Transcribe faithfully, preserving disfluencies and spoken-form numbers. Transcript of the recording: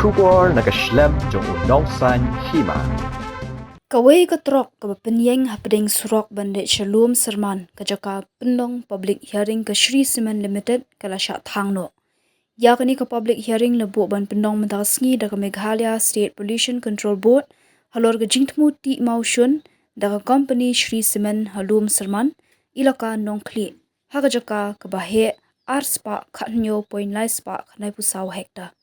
Khubor na ka shlem jong u nongsan hima. Kawei ka trok kaba pynïeng hapdeng surok ban leit sha Lum Syrman, ka jaka pynlong public hearing ka Shree Cement Limited, ka la shah thang noh. Ïa kane ka public hearing la buh ban pynlong mynta ka sngi da ka Meghalaya State Pollution Control Board halor ka jingthmu tih mawshun da ka company Shree Cement ha Lum Syrman, ilaka Nongkhlieh, ha ka jaka kaba heh ar spah khathynñiew point lai spah khyndai phew saw hektar.